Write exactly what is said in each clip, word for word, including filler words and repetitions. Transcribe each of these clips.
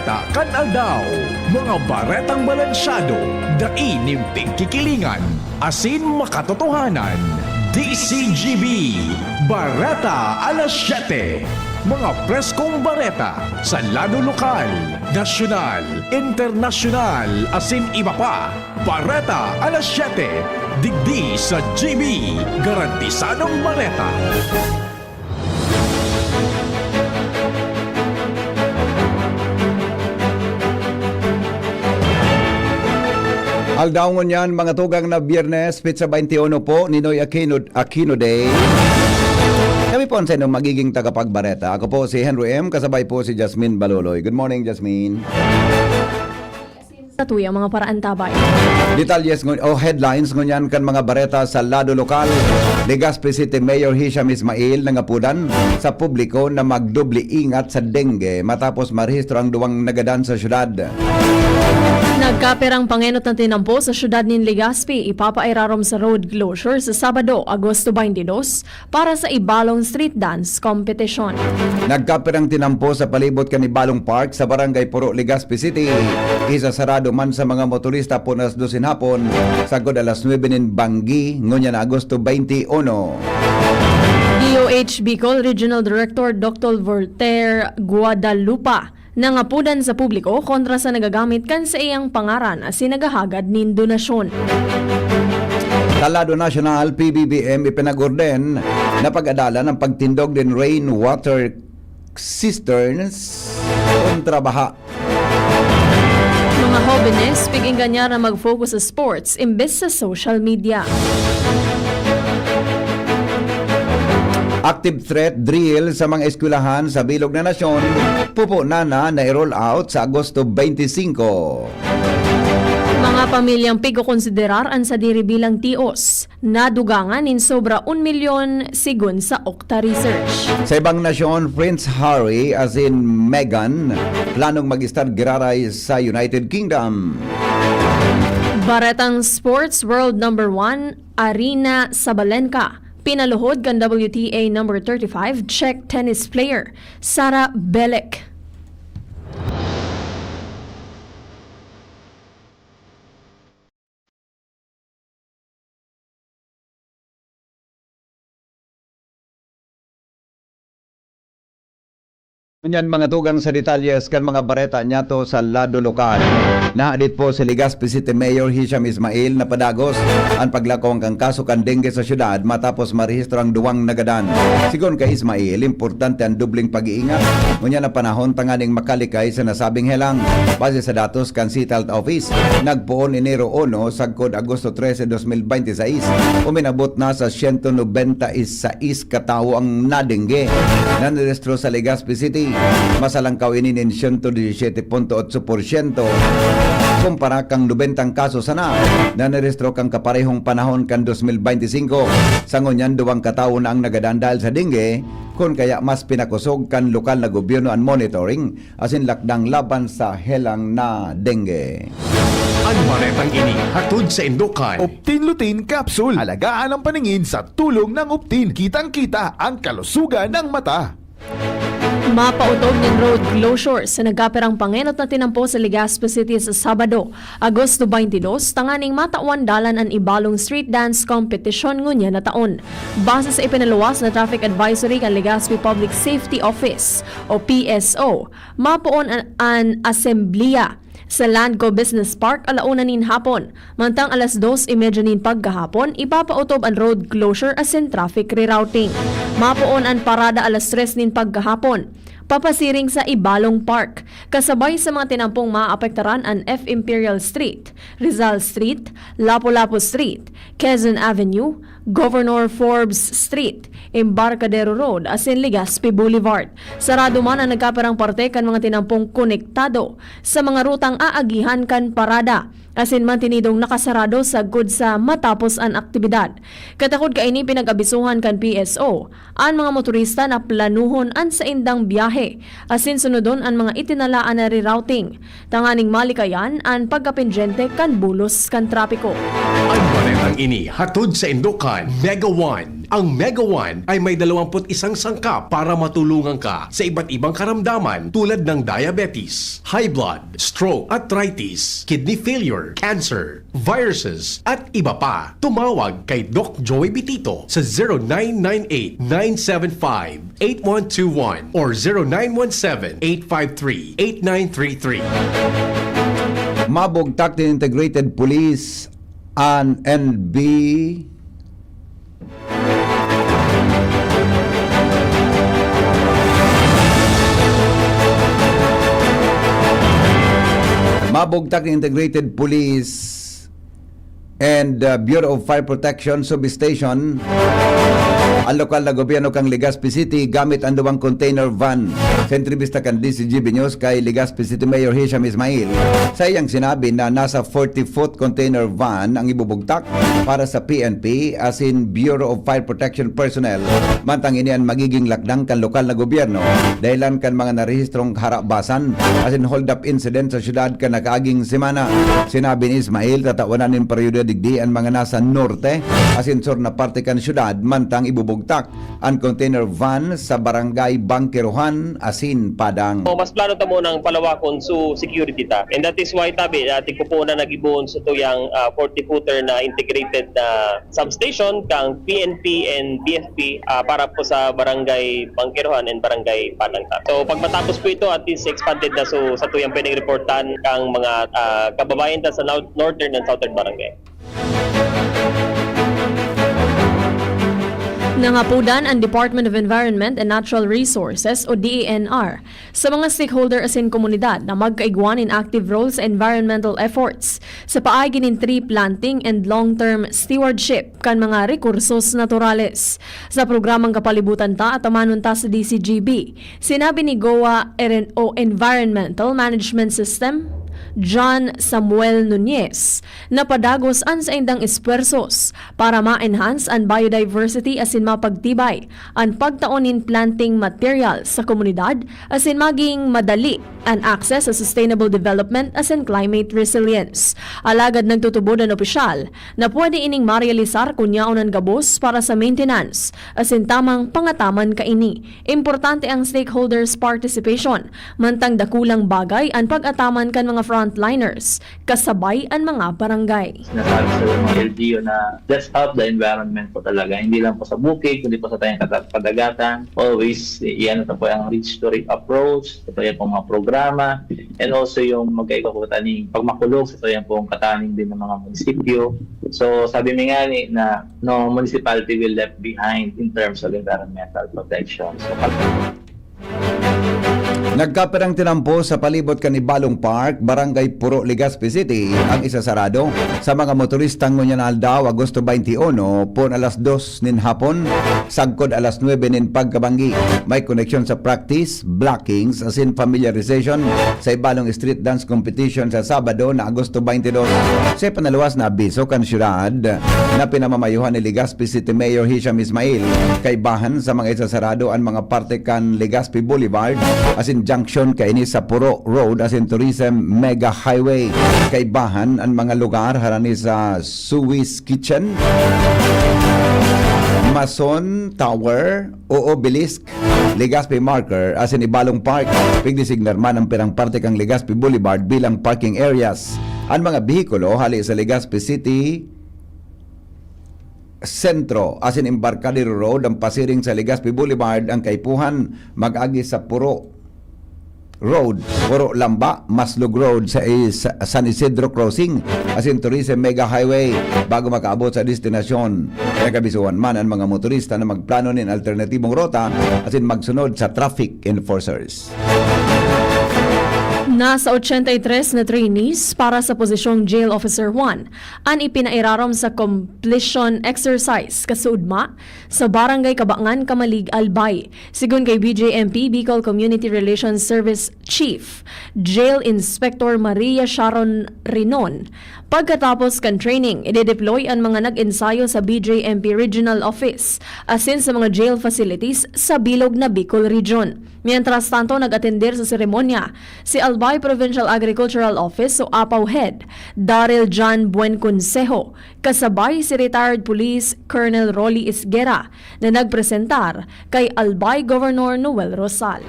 Takan aldaw, mga baretang balansyado, dai nin pigkikilingan, asin makatotohanan. D C G B, Bareta alas siyete. Mga preskong bareta sa lado lokal, nasyonal, internasyonal, asin iba pa. Bareta alas siyete, digdi sa G B, garantisadong bareta. Aldaw ngunyan, mga tugang, na Biyernes, petsa twenty-one po, Ninoy Aquino, Aquino Day. Kami po ang sa inyong magiging tagapagbareta. Ako po si Henry M, kasabay po si Jasmine Baloloy. Good morning, Jasmine. Sa tuyang mga paraantabay. Detalyes ngun-, o headlines ngunyan kan mga bareta sa lado lokal. Legazpi City Mayor Hisham Ismail nangapudan sa publiko na magdoble ingat sa dengue matapos marehistro ang duwang nagadan sa syudad. Nagkapirang pangenot na tinampo sa syudad nin Legazpi, ipapairarom sa road closure sa Sabado, Agosto twenty-two, para sa Ibalong Street Dance Competition. Nagkapirang tinampo sa palibot kan Ibalong Park sa Barangay Puro, Legazpi City. Isasarado man sa mga motorista poon alas dos nin hapon, sagkod alas nuebe nin banggi, ngunyan na Agosto twenty-one. D O H Bicol Regional Director Doctor Voltaire Guadalupa nangapudan sa publiko kontra sa nagagamit kan saiyang pangaran asin naghahagad nin donasyon. Sa lado nasyonal, P B B M ipinag-orden na pag-adalan ang pagtindog nin rainwater cisterns kontra baha. Mga hobenes, pig-enganyaran na mag-focus sa sports imbes sa social media. Active threat drill sa mga eskwelahan sa bilog na nasyon, pupunan na na i-roll out sa Agosto twenty-five. Mga pamilyang pigkokonsiderar an sadiri bilang tios, nadugangan nin sobra un milyon, sigon sa Okta Research. Sa ibang nasyon, Prince Harry asin Meghan planong mag-stad giraray sa United Kingdom. Baretang Sports, World Number One, Aryna Sabalenka pinaluhod kan W T A number thirty-five Czech tennis player Sara Belek. Ngunyan, mga tugang, sa detalyes kan mga bareta niyato sa lado lokal. Nahadit po si Legazpi City Mayor Hisham Ismail na padagos an paglakaw kan kaso kan dengue sa syudad matapos marehistro ang duwang nagadan. Sigon kay Ismail, importante ang dobleng pag-iingat ngunyan na panahon tanganing makalikay sa nasabing helang. Base sa datos kan City Health Office, nagpoon Enero uno sagkod Agosto trese, dos mil bente y seis, uminabot na sa siyento nobenta y sais katawo ang nadengge na narehistro sa Legazpi City. Mas halangkaw ini nin siyento disisiyete punto otso porsyento kumpara kan nobentang kaso sana na narehistro kan kaparehong panahon kan dos mil bente y singko. Sa ngunyan, duwang katawo na ang nagadan dahil sa dengue, kun kaya mas pinakosog kan lokal na gobyerno an monitoring asin lakdang laban sa helang na dengue. An baretang ini hatod saindo kan Optin Lutein Capsule. Alagaan ang paningin sa tulong ng Optin. Kitang-kita ang kalusugan ng mata. Mapaotob nin road closure sa nagkapirang pangenot na tinampo sa Legazpi City sa Sabado, Agosto twenty-two, tanganing matawan dalan an Ibalong Street Dance Competition ngunyan na taon. Base sa ipinaluwas na traffic advisory kan Legazpi Public Safety Office o P S O, mapoon an, an asembleya sa Landco Business Park alauna nin hapon. Mantang alas dos y media nin pagkahapon, ipapaotob an road closure asin traffic rerouting. Mapoon an parada alas tres nin pagkahapon, papasiring sa Ibalong Park, kasabay sa mga tinampong maapektaran an F Imperial Street, Rizal Street, Lapu-Lapu Street, Quezon Avenue, Governor Forbes Street, Embarcadero Road, asin Legazpi Boulevard. Sarado man an nagkapirang parte kan mga tinampong konektado sa mga rutang aagihan kan parada, asin mantenidong nakasarado sagkod sa matapos an aktibidad. Katakod kaini, pinag-abisohan kan P S O an mga motorista na planuhon an saindang biyahe asin sunodon an mga itinalaan na rerouting, tanganing malikayan an pagkapendyente kan bulos kan trapiko. An baretang ini hatod saindo kan Mega One. Ang Mega One ay may dalawampu't isang sangkap para matulungan ka sa iba't ibang karamdaman tulad ng diabetes, high blood, stroke, arthritis, kidney failure, cancer, viruses, at iba pa. Tumawag kay Doc Joey Bitito sa zero nine nine eight nine seven five eight one two one or zero nine one seven eight five three eight nine three three. Mabugtak nin Integrated Police an N B Mabugtak ni Integrated Police and, uh, Bureau of Fire Protection Substation ang lokal na gobyerno kan Legazpi City gamit ang duwang container van. Sa entrevista kan D C G B News kay Legazpi City Mayor Hisham Ismail, sa iyang sinabi na nasa forty-foot container van ang ibubugtak para sa P N P asin Bureau of Fire Protection personnel, mantang ini an magiging lakdang kan lokal na gobyerno dahelan kan mga narehistrong kaharabasan asin hold-up incident sa syudad kan nakaaging semana. Sinabi ni Ismail, tatawan nin prioridad digdi an mga nasa norte asin sur na parte kan syudad, mantang ibubugtak an container van sa Barangay Bangkerohan asin Padang. O, mas plano ta munang palawakon so security ta. And that is why tabi, ah, tigpupuon na nagibohon sa tuyang, ah, forty-footer na integrated na substation kang P N P and B F P, ah, para po sa Barangay Bangkerohan and Barangay Padang ta. So, pag matapos po ito, at least expanded na so sa tuyang pwedeng reportan kang mga, ah, kababayan ta sa nor-, northern and southern barangay. Nangapudan ang Department of Environment and Natural Resources o D E N R sa mga stakeholder asin komunidad na magkaigwa nin active role sa environmental efforts sa paagi nin tree planting and long-term stewardship kan mga rekursos naturales. Sa programang Kapalibutan Ta, Atamanon Ta sa D C G B, sinabi ni Goa R N O Environmental Management System, John Samuel Nunez, na padagos an saindang espuwersos para ma-enhance an biodiversity asin mapagtibay an pagtao nin planting material sa komunidad asin maging madali an access sa sustainable development asin climate resilience. Alagad nagtutubod an opisyal na pwede ining marealisar kun yaon an gabos para sa maintenance asin tamang pangataman kaini. Importante ang stakeholders' participation, mantang dakulang bagay an pag-ataman kan mga frontliners, kasabay an mga barangay. Sinasabi sa mga L G U na let's help the environment po talaga. Hindi lang po sa bukid, kundi po sa tayong kata-, kadagatan. Always, i-, iyan ito po ang ridge to reef approach, ito yung pong mga programa, and also yung magkaiba po taning pagmakulog, ito yung pong kataning din ng mga munisipyo. So, sabi mi nga ni na no municipality will left behind in terms of environmental protection. So, pag- Nagkapirang tinampo sa palibot kan Ibalong Park, Barangay Puro, Legazpi City, ang isasarado sa mga motorista ngunyan na aldaw, Agosto twenty-one, pon alas dos nin hapon, sagkod alas nuebe nin pagkabanggi. May koneksyon sa practice, blockings, asin familiarization sa Ibalong Street Dance Competition sa Sabado na Agosto twenty-dos. Sa panaluwas na abiso kan syudad na pinamamayohan ni Legazpi City Mayor Hisham Ismail, kaibahan sa mga isasarado an mga parte kan Legazpi Boulevard asin junction kaini sa Puro Road asin Tourism Mega Highway. Kaibahan an mga lugar harani sa Sui's Kitchen, Mason Tower, o Obelisk, Legazpi Marker asin Ibalong Park. Pigdesignar man ang pirang parte kan Legazpi Boulevard bilang parking areas. An mga behikulo hali sa Legazpi City Sentro asin Embarcadero Road ang pasiring sa Legazpi Boulevard, ang kaipuhan mag-agi sa Puro Road, Puro Lamba, Maslog Road sa Is-, San Isidro Crossing asin Tourism Mega Highway bago makaabot sa destinasyon. Nagabisuhan man ang mga motorista na magplano nin alternatibong rota asin magsunod sa traffic enforcers. Nasa ochenta y tres na trainees para sa posisyong Jail Officer one an ipinairarom sa completion exercise kasuodma sa Barangay Kabangan, Camalig, Albay. Sigon kay B J M P Bicol Community Relations Service Chief Jail Inspector Maria Sharon Rinon, pagkatapos kan training, idedeploy an mga nag-ensayo sa B J M P Regional Office asin sa mga jail facilities sa bilog na Bicol Region. Mientras tanto, nag-atender sa seremonya si Albay Albay Provincial Agricultural Office o APAO Head, Daryl John Buenconsejo, kasabay si retired Police Colonel Rolly Isguera na nagpresentar kay Albay Governor Noel Rosal.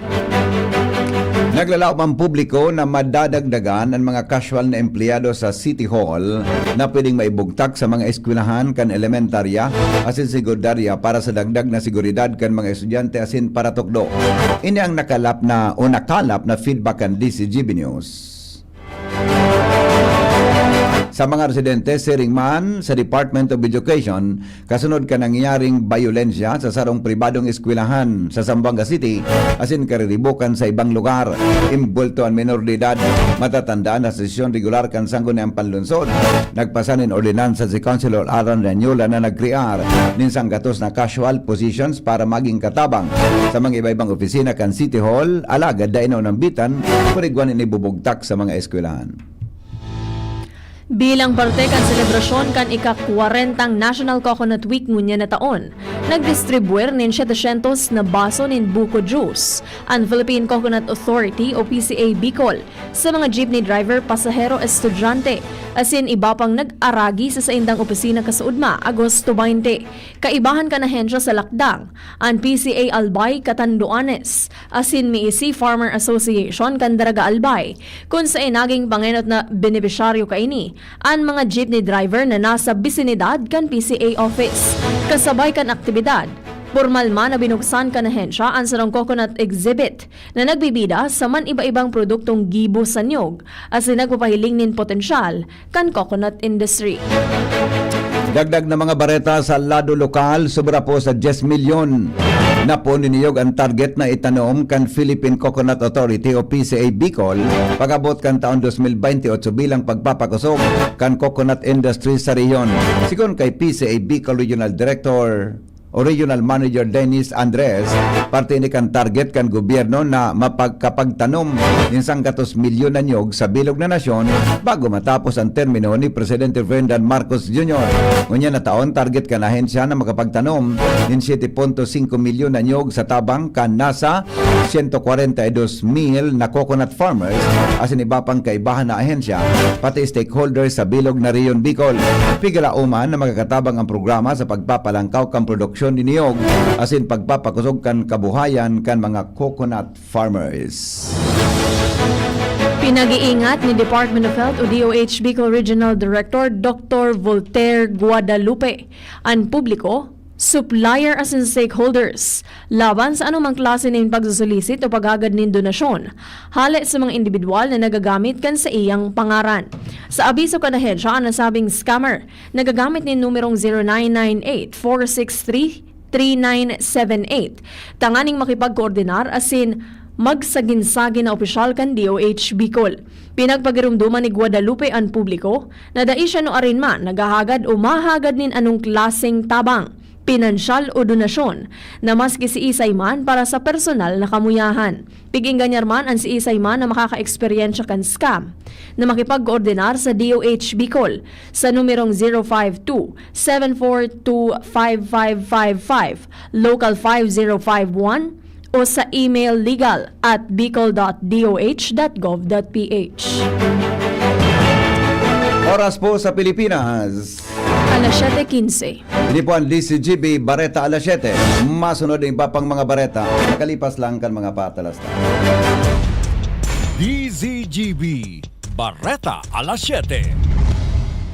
Naglalaom ang publiko na madadagdagan ang mga casual na empleyado sa City Hall na pwedeng maibugtak sa mga eskwelahan kan elementarya asin sekundarya para sa dagdag na seguridad kan mga estudyante asin paratukdo. Ini ang nakalap na o nakalap na feedback kan D C G B News. Sa mga residente, siring man sa Department of Education, kasunod kan nangyaring bayolensya sa sarong pribadong eskwelahan sa Zamboanga City asin kariribukan sa ibang lugar. Imbulto an minor de edad. Matatandaan na sa sesyon regular kan Sangguniang Panlungsod, nagpasa nin ordinansa si Councilor Alan Ranyola na nagkrear nin sanggatos na casual positions para maging katabang sa mga iba-ibang opisina kan City Hall, alagad dai na unambitan, kurigwan nin ibubugtak sa mga eskwelahan. Bilang parte kan selebrasyon kan ika-kwarentang National Coconut Week ngunyan na taon, nagdistribwir nin siyete syentos na baso nin buko juice an Philippine Coconut Authority o P C A Bicol sa mga jeepney driver, pasahero, estudyante, asin iba pang nag-aragi sa saindang opisina kasuodma, Agosto baynte. Kaibahan kan ahensya sa lakdang, an P C A Albay Catanduanes asin Miisi Farmer Association kan Daraga Albay, kun saen nagin pangenot na benepisyaryo kaini an mga jeepney driver na nasa bisinidad kan P C A office. Kasabay kan aktibidad, pormal man na binuksan kan ahensya an sarong coconut exhibit na nagbibida sa man-iba-ibang produktong gibo sa niyog asin nagpapahiling nin potensyal kan coconut industry. Dagdag na mga bareta sa lado lokal, sobra po sa dyes milyon na puon nin niyog an target na itanom kan Philippine Coconut Authority o P C A Bicol pag-abot kan taon dos mil baynte otso bilang pagpapakosog kan coconut industry sa rehiyon. Sigon kay P C A Bicol Regional Director o Regional Manager Dennis Andres, parte ini kan target kan gobyerno na mapagkapagtanom nin sanggatos milyon na niyog sa bilog na nasyon bago matapos an termino ni Presidente Ferdinand Marcos Junior. Ngunyan na taon, target kan ahensya na makapagtanom nin siyete punto singko milyon na niyog sa tabang kan nasa siyento kwarenta y dos mil na coconut farmers asin iba pang kaibahan na ahensya, pati stakeholders sa bilog na Rehiyon Bicol. Pigalaoman na magkakatabang ang programa sa pagpapalangkaw kan produksyon nin niyog asin pagpapakosog kan kabuhayan kan mga coconut farmers. Pinag-iingat ni Department of Health o D O H Bicol Regional Director Doctor Voltaire Guadalupe an publiko, supplier asin stakeholders laban sa anumang klase nin pagsusulisit o paghagad nin donasyon hale sa mga indibidwal na nagagamit kan saiyang pangaran. Sa abiso kan ahensya, an nasabing scammer nagagamit nin numerong zero nine nine eight four six three three nine seven eight tanganing makipagkoordinar asin magsagin-sagin na opisyal kan D O H Bicol. Pinagpagiromdoman ni Guadalupe an publiko na dai siya nuarin man naghahagad o mahagad nin anong klaseng tabang, pinansyal o donasyon na maski siisay man para sa personal na kamuyahan. Pig-enganar man an siisay man na makakaeksperyensya kan scam na makipagkoordinar sa D O H Bicol sa numerong zero five two, seven four two, five five five five, local five zero five one, o sa email legal at bicol dot d o h dot gov dot p h. Oras po sa Pilipinas. Alas siyete quince. Ini po ang D Z G B Bareta Alas siyete. Masunod ang iba pang mga bareta. Makalipas lang kan mga patalastas. D Z G B Bareta Alas siyete.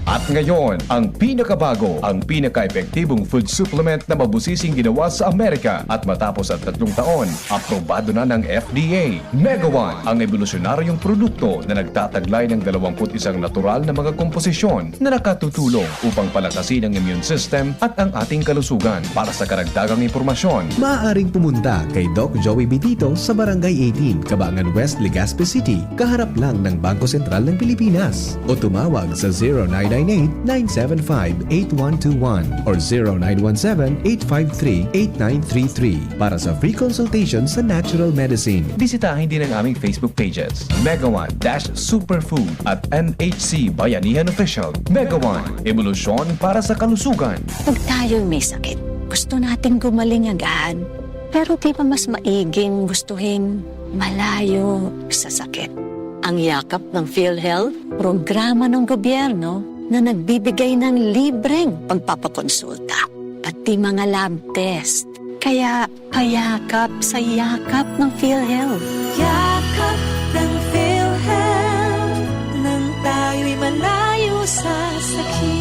At ngayon, ang pinakabago, ang pinaka-epektibong food supplement na mabusising ginawa sa Amerika at matapos ang tatlong taon, aprobado na ng F D A. Mega One, ang ebolusyonaryong produkto na nagtataglay ng dalawampu't isang natural na mga komposisyon na nakatutulong upang palakasin ang immune system at ang ating kalusugan. Para sa karagdagang impormasyon, maaaring pumunta kay Doc Joey Bitito sa Barangay eighteen, Cabangan West, Legazpi City, kaharap lang ng Bangko Sentral ng Pilipinas. O tumawag sa zero nine nine eight, nine seven five, eight one two one or zero nine one seven, eight five three, eight nine three three para sa free consultation sa natural medicine. Bisitahin din ang aming Facebook pages, Mega One dash Superfood at N H C Bayanihan Official. Mega One, ebolusyon para sa kalusugan. Pag tayo'y may sakit, gusto nating gumaling agad. Pero di ba mas maiging gustuhin malayo sa sakit? Ang Yakap ng PhilHealth, programa ng gobyerno na nagbibigay ng libreng pagpapakonsulta, pati mga lab test. Kaya payakap sa Yakap ng PhilHealth. Yakap ng PhilHealth, nang tayo'y malayo sa sakit.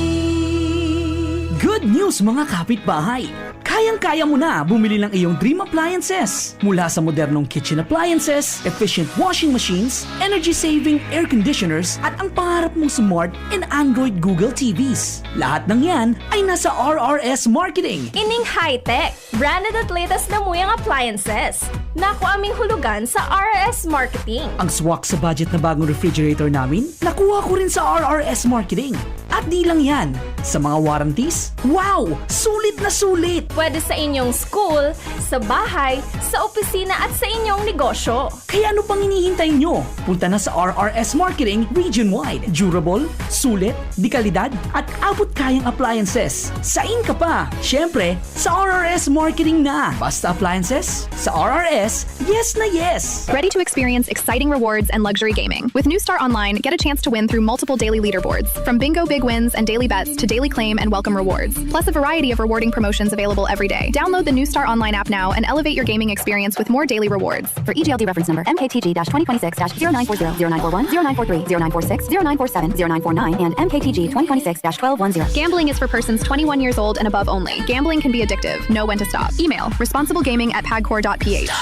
Good news, mga kapitbahay! Kayang-kaya mo na bumili ng iyong dream appliances. Mula sa modernong kitchen appliances, efficient washing machines, energy-saving air conditioners, at ang pangarap mong smart and Android Google T Vs. Lahat ng yan ay nasa R R S Marketing. Ining high-tech, branded at latest na muyang appliances. Nakuha ming hulugan sa R R S Marketing. Ang swak sa budget na bagong refrigerator namin, nakuha ko rin sa R R S Marketing. At di lang yan, sa mga warranties, wow! Sulit na sulit! Pwede sa inyong school, sa bahay, sa opisina at sa inyong negosyo. Kaya ano pang hinihintay nyo? Punta na sa R R S Marketing region-wide. Durable, sulit, de kalidad, at abot kayang appliances. Sain ka pa? Siyempre, sa R R S Marketing na! Basta appliances, sa R R S, yes na yes! Ready to experience exciting rewards and luxury gaming? With New Star Online, get a chance to win through multiple daily leaderboards, from bingo big wins and daily bets to daily claim and welcome rewards, plus a variety of rewarding promotions available every day. Download the New Star Online app now and elevate your gaming experience with more daily rewards. For E G L D reference number M K T G dash twenty twenty-six dash zero nine four zero, zero nine four one, zero nine four three, zero nine four six, zero nine four seven, zero nine four nine, and M K T G twenty twenty-six dash twelve one zero. Gambling is for persons twenty-one years old and above only. Gambling can be addictive. Know when to stop. Email responsiblegaming at pagcor dot P H.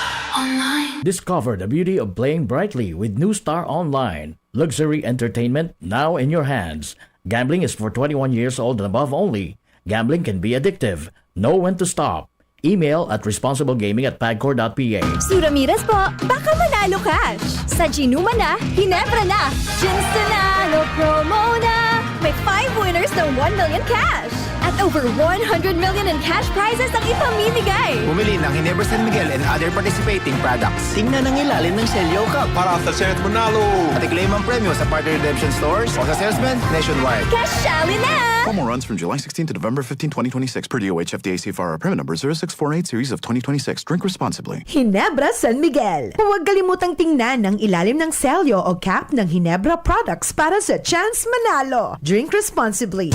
Discover the beauty of playing brightly with New Star Online. Luxury entertainment now in your hands. Gambling is for twenty-one years old and above only. Gambling can be addictive. Know when to stop. Email at responsiblegaming at pagcor dot P H. Su Ramirez po, baka manalo cash! Sa Ginuma na, Ginebra na! Ginstanalo promo na! May five winners ng one million cash! At over one hundred million in cash prizes ang ipamimigay! Bumili ng Ginebra San Miguel and other participating products. Tingnan ang ilalim ng selyo, Kap. Para sa chance manalo! At i-claim ang premyo sa partner redemption stores o sa salesman nationwide. Kasyali na! Promo runs from July sixteen to November fifteen, twenty twenty-six, per D O H F D A C F R, permit number zero six four eight series of twenty twenty-six. Drink responsibly. Ginebra San Miguel. Huwag kalimutang tingnan ang ilalim ng selyo o cap ng Ginebra products para sa chance manalo. Drink responsibly.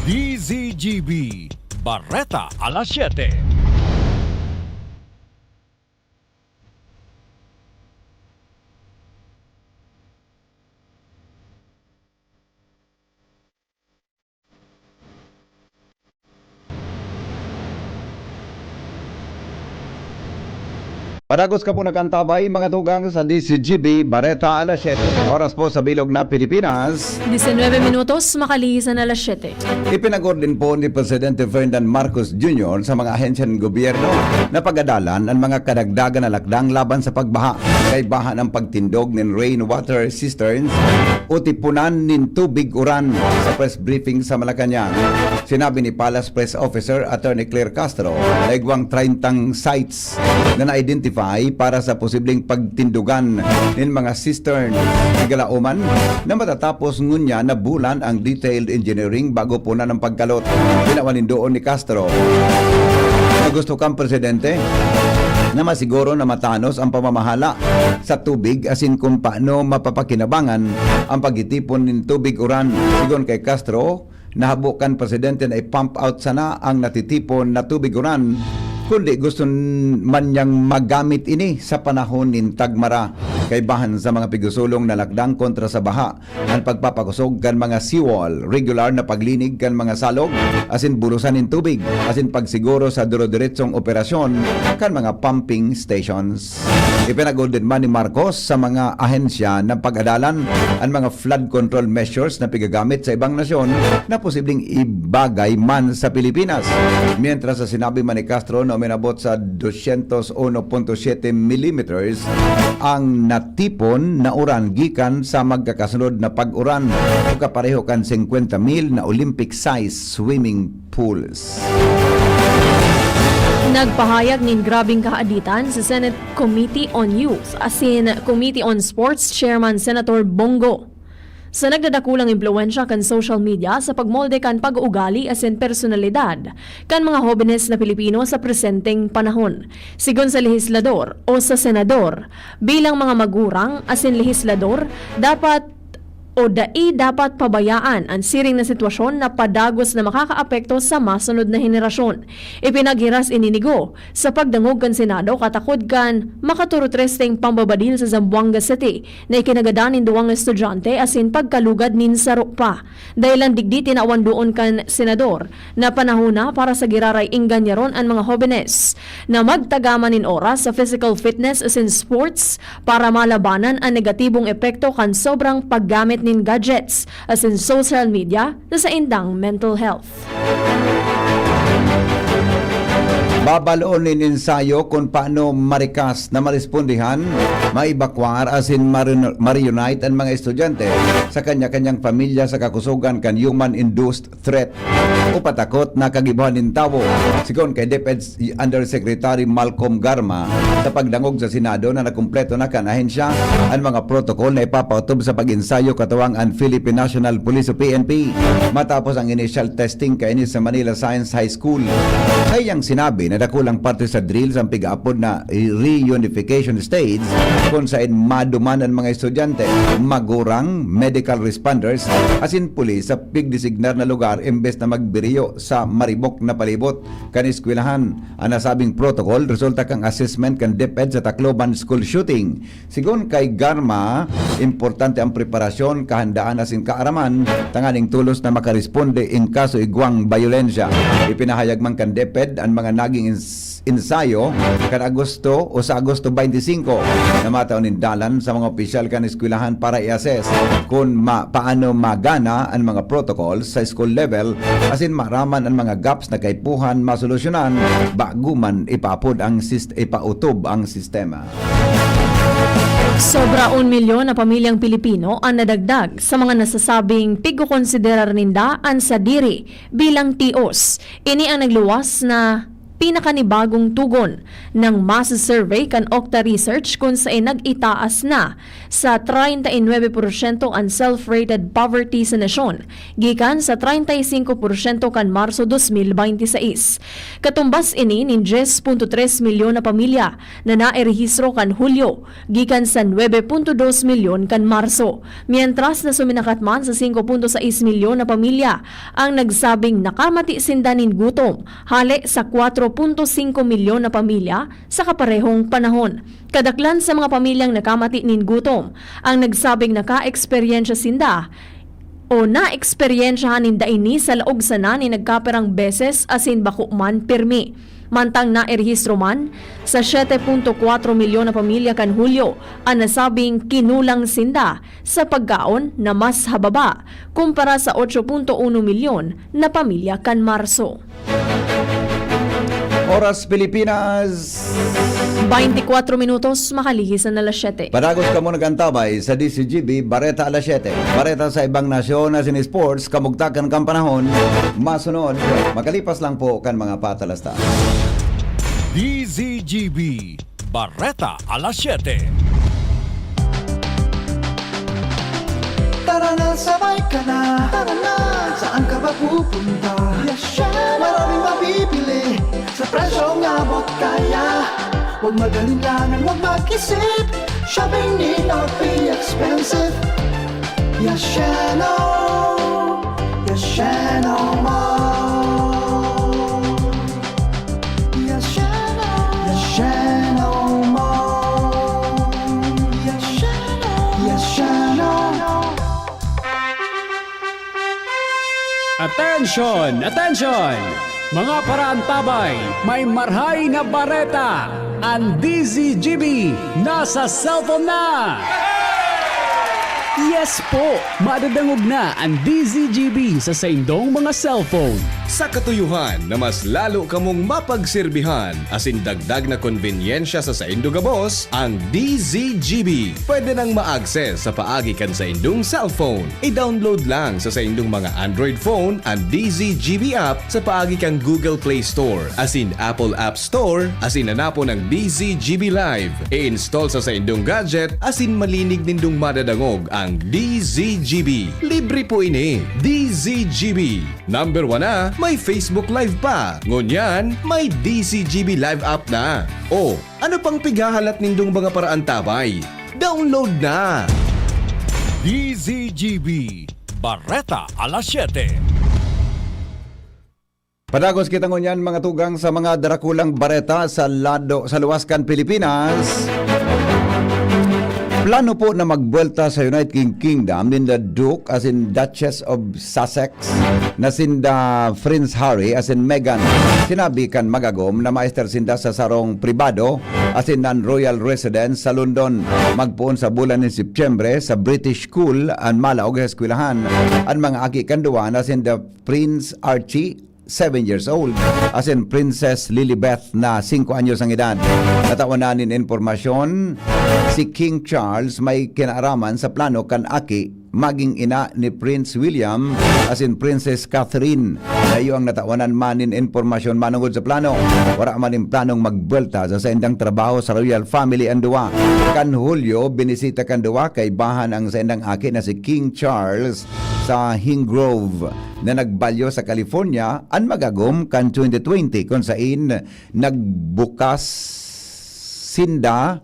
D Z G B, Bareta alas siyete. Padagos ka po nag-antabay, mga tugang, sa D Z G B Bareta alas siyete. Oras po sa bilog na Pilipinas. Diecinueve minutos, makalisan alas siyete. Ipinag-ordin po ni Presidente Ferdinand Marcos Junior sa mga ahensya ng gobyerno na pag-adalan an mga kadagdagan na lakdang laban sa pagbaha, kaibahan ang pagtindog nin rainwater cisterns o tipunan nin tubig uran. Sa press briefing sa Malacañang, sinabi ni Palace Press Officer Attorney Claire Castro na igwang treyntang sites na na-identify para sa posibleng pagtindogan nin mga cistern. Higala uman na matatapos ngunyan na bulan ang detailed engineering bago punan ang pagkalot. Tinawan nin duon ni Castro na gusto kan presidente na masiguro na matanos ang pamamahala sa tubig asin kung paano mapapakinabangan ang pagtitipon nin tubig uran. Sigon kay Castro, nahabo kan presidente na i-pump out sana ang natitipon na tubig uran, kundi gusto man niyang magamit ini sa panahon nin tagmara. Kaibahan sa mga pigusulong na lakdang kontra sa baha, ang pagpapakosog kan mga seawall, regular na paglinig kan mga salog, asin bulosan nin tubig, asin pagsiguro sa duro-diretsong operasyon kan mga pumping stations. Ipinag-order man ni Marcos sa mga ahensya na pag-adalan an mga flood control measures na pigagamit sa ibang nasyon na posibleng ibagay man sa Pilipinas. Mientras sa sinabi man ni Castro na uminabot sa dosyentos uno punto siyete millimeters ang natipon na uran gikan sa magkakasunod na pag-uran o kapareho kan singkwenta mil na Olympic-size swimming pools. Nagpahayag nin grabeng kaaditan si Senate Committee on Youth asin Committee on Sports Chairman Senator Bong Go. sa nagdadakulang impluwensya kan social media sa pagmolde kan pag-uugali asin personalidad kan mga hobenes na Pilipino sa presenteng panahon. Sigon sa lehislador o sa senador, bilang mga magurang asin lehislador, dapat o dai dapat pabayaan an siring na sitwasyon na padagos na makakaapekto sa masunod na henerasyon. Ipinaghiras ini ni Go sa pagdangog kan Senado katakod kan makaturutresteng pambabadil sa Zamboanga City na ikinagadan nin duwang estudyante asin pagkalugad nin saro pa. Dahelan digdi, tinawan duon kan senador na panahon na para sa giraray ingganyaron an mga hobenes na magtagaman nin oras sa physical fitness asin sports para malabanan an negatibong epekto kan sobrang paggamit nin gadgets asin social media sa saindang mental health. Babaloon nin ensayo kun paano marikas na marespondihan, maibakwar asin marun-, ma-reunite an mga estudyante sa kanya-kanyang pamilya sa kakusogan kan human-induced threat o patakot na kagibohan nin tawo. Sigon kay DepEd Undersecretary Malcolm Garma, sa pagdangog sa Senado na nakumpleto na kan ahensya an mga protocol na ipapaotob sa pag-ensayo katuwang an Philippine National Police o P N P, matapos ang initial testing kaini sa Manila Science High School. Saiyang sinabi na dakulang parte sa drills ang pigaapod na reunification stage, kun saen maduman an mga estudyante, magurang, medical responders, asin pulis sa pigdesignar na lugar imbes na magbiriyo sa maribok na palibot kan eskwelahan. An nasabing protocol resulta kan assessment kan DepEd sa Tacloban school shooting. Sigon kay Garma, importante ang preparasyon, kahandaan asin kaaraman tanganing tolos na makaresponde in kaso igwang bayolensya. Ipinahayag man kan DepEd an mga naging ins-, ensayo kan Agosto o sa Agosto twenty-five na matao nin dalan sa mga opisyal kan eskwelahan para i-assess kun ma-, paano magana an mga protocols sa school level asin maaraman an mga gaps na kaipuhan masolusyonan bago man ipaapod ang sist-, ipautob ang sistema. Sobra un milyon na pamilyang Pilipino an nadagdag sa mga nasasabing pigkokonsiderar ninda an sadiri bilang tios. Ini ang nagluwas na pinakanibagong tugon ng mass survey kan Okta Research, kun saen nag-itaas na sa treinta y nueve porsyento an self-rated poverty sa nasyon, gikan sa treinta y cinco porsyento kan Marso dos mil binte y seis. Katumbas ini nin dyes punto tres milyon na pamilya na nairehistro kan Hulyo, gikan sa nuebe punto dos milyon kan Marso, mientras na suminakat man sa singko punto sais milyon na pamilya ang nagsabing nakamati sinda nin gutom, hale sa kwatro punto singko milyon na pamilya sa kaparehong panahon. Kadaklan sa mga pamilyang nakamati nin gutom ang nagsabing nakaeksperyensya sinda o naeksperyensyahan ninda ini sa laog sana nin nagkapirang beses asin bako man pirmi. Mantang nairehistro man sa siete punto kwatro milyon na pamilya kan Hulyo an nasabing kinulang sinda sa pagkaon na mas hababa kumpara sa otso punto uno milyon na pamilya kan Marso. Oras Pilipinas. Baintikwatro minutos, makalihis na alas siyete. Padagos kamo nag-antabay sa D Z G B, Bareta alas siyete. Bareta sa ibang nasyon asin sports, kamugtakan kan panahon, masunod, makalipas lang po kan mga patalasta. D Z G B, Bareta alas siyete. Tara na, sabay ka na. Tara na. Saan ka ba pupunta? Yasha! Maraming mabibili sa presyong abot kaya. Huwag mag-alinlangan, huwag mag-isip. Shopping need not be expensive. Yashano! Yashano Mall! Yashano! Yashano Mall! Yashano! Yashano! Attention! Attention! Mga paraantabay, may marhay na bareta! An D Z G B nasa cellphone na! Yes po! Madadangog na an D Z G B sa saindong mga cellphone. Sa katuyohan na mas lalo kamong mapagserbihan asin dagdag na konbenyensya sa saindo gabos, ang D Z G B pwede nang ma-access sa paagi kan saindong cellphone. I-download lang sa saindong mga Android phone an D Z G B app sa paagi kan Google Play Store asin Apple App Store asin hanapon ang D Z G B Live. I-install sa saindong gadget asin malinig nindong madadangog ang D Z G B. Libre po ini. D Z G B. Number one na, may Facebook Live pa. Ngunyan, may D Z G B Live app na. O, ano pang pighahalat nindong mga paraantabay? Download na! D Z G B, Bareta alas siyete. Padagos kita ngunyan, mga tugang, sa mga darakulang bareta sa lado, sa luwas kan Pilipinas. Plano po na magbuwelta sa United King-, Kingdom ninda Duke asin Duchess of Sussex na sinda Prince Harry asin Meghan. Sinabi kan mag-agom na maester sinda sa sarong pribado asin non-royal residence sa London. Magpoon sa bulan nin Setyembre sa British School an malaog sa eskwelahan. An mga aki kan duwa na sinda Prince Archie, seven years old, asin Princess Lilibeth na singko anyos ang edad. Natawan na nin impormasyon, si King Charles may kinaaraman sa plano kan aki magin ina ni Prince William asin Princess Catherine. Na iyo ang natawanan man nin impormasyon manungod sa plano. Wara man nin planong magbuwelta sa saindang trabaho sa royal family an duwa. Kan Hulyo, binisita kan duwa kaibahan ang saindang aki na si King Charles sa Hill Grove na nagbalyo sa California an mag-agom kan twenty twenty, kun sain nagbukas sinda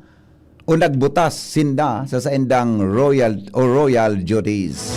o nagbutas sinda sa saindang royal o royal duties.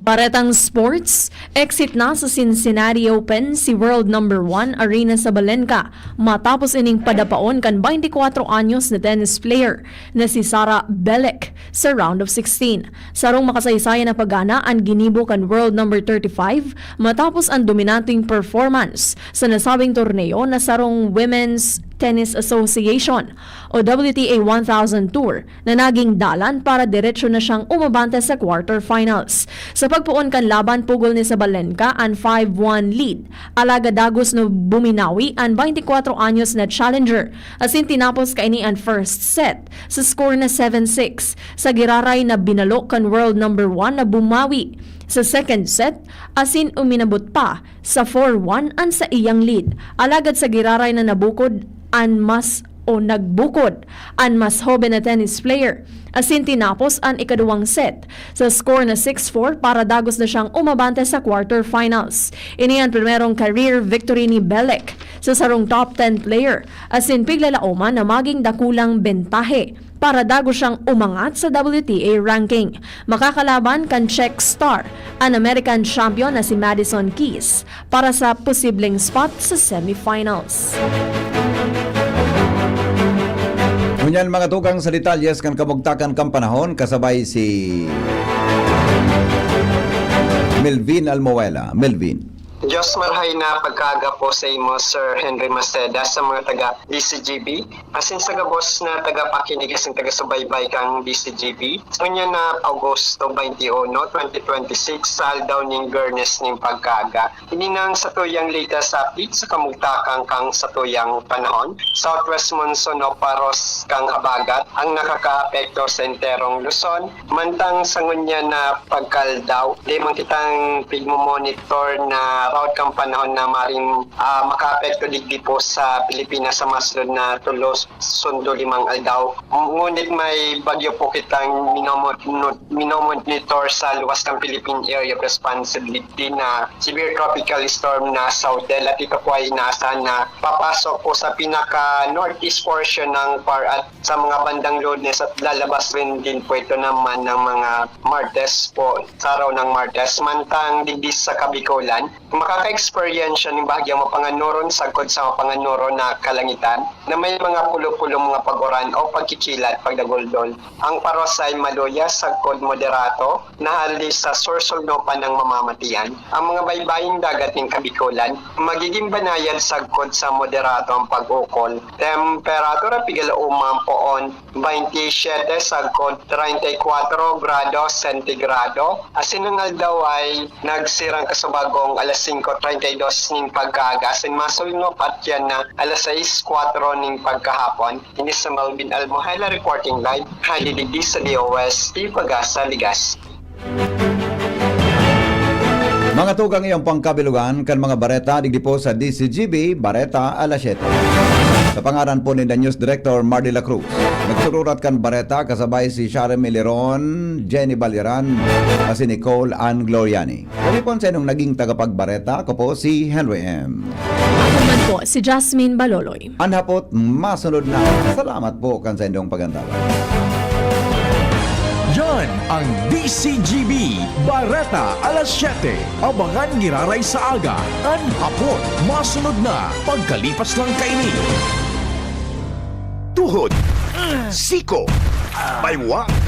Baretang sports, exit na sa Cincinnati Open si world number one Aryna Sabalenka matapos ining padapaon kan twenty-four anyos na tennis player na si Sara Bielik sa round of sixteen. Sarong makasaysayan na pagana an ginibo kan world number thirty-five matapos an dominanteng performance sa nasabing torneo na sarong Women's Tennis Association o W T A one thousand Tour na naging dalan para diretso na siyang umabante sa quarterfinals. Sa pagpoon kan laban, pugol ni Sabalenka an five one lead, alagad dagos na buminawi an twenty-four anyos na challenger, asin tinapos kaini an first set sa score na seven six. Sa giraray na binalo kan world number one na bumawi sa second set, asin uminabot pa sa four one an saiyang lead. Alagad sa giraray na nabukod an mas o nagbukod an mas hoben na tennis player, asin tinapos an ikaduwang set sa score na six four para dagos na siyang umabante sa quarterfinals. Ini an primerong career victory ni Bielik sa sarong top ten player, asin piglalaoman na maging dakulang bentahe para dagos siyang umangat sa W T A ranking. Makakalaban kan Czech star an American champion na si Madison Keys para sa posibleng spot sa semifinals. Ngunyan, mga tugang, sa detalyes kan kamugtakan kan panahon, kasabay si Melvin Almuela. Melvin. Diyos marhay na pagkaaga po sa imo, Sir Henry Maceda, sa mga taga D C G B, asin sa gabos na tagapakinig asin taga-subaybay kang D C G B. Ngunyan na Agosto twenty-one, twenty twenty-six, sa aldaw ning Biyernes ning pagkaaga. Ini nang satuyang latest update sa kamugtakan kan satuyang panahon. Southwest monsoon o paros kan habagat ang nakakaapekto sa enterong Luzon. Mantang sa ngunyan na pagkaaldaw, dai man kitang pigmo-monitor na route kan panahon na maring, ah, makaapekto digdi po sa Pilipinas sa masunod na tulo sundo limang aldaw. Ngunit may bagyo po kitang minomon-, minomonitor sa luwas kan Philippine Area of Responsibility na severe tropical storm na Southel, at ito po ay inaasahan na papasok po sa pinaka-northeast portion ng PAR at sa mga bandang Lunes at lalabas rin din po ito naman ng mga Martes po, sa araw ng Martes. Mantang digdi sa Kabikolan, makaka-eksperyensya nin bahagyang mapanganuron sagkod sa mapanganuron na kalangitan na may mga pulo-pulong mga pag-uran o pagkikilat, pagdaguldol. Ang paros ay maluya sagkod moderato na hali sa sur-sulnupan ng mamamatian. Ang mga baybaying dagat nin Kabikolan, magiging banayad sagkod sa moderato ang pag-ukol. Temperatura, pigalaoman poon, baynte siyete sagkod treinta y cuatro grado sentigrado. Asin ang aldaw ay nagsirang kasubagong alas singko treinta y dos nin pagkaaga. Asin masulnop at yan na alas sais kwatro nin pagkahapon. Ini si Melvin Almohela reporting live, hali digdi sa D O S T Pagasa, Legazpi. Mga tugang, iyang pangkabilugan kan mga bareta digdi po sa D C G B, Bareta alas siyete. Sa pangaran po ni The News Director Mardy La Cruz, nagsururat kan bareta kasabay si Sharon Miliron, Jenny Baliran, asin Nicole Ann Gloriani. Kami po sa inyong naging tagapagbareta, ako po si Henry M. Ako naman po si Jasmine Baloloy. An hapot masunod na. Salamat po kan sa inyong pag-antabay. Yan ang D C G B Bareta alas siyete. Abangan giraray sa aga. An hapot masunod na pagkalipas lang kaini. Tuhod, siko, baywa,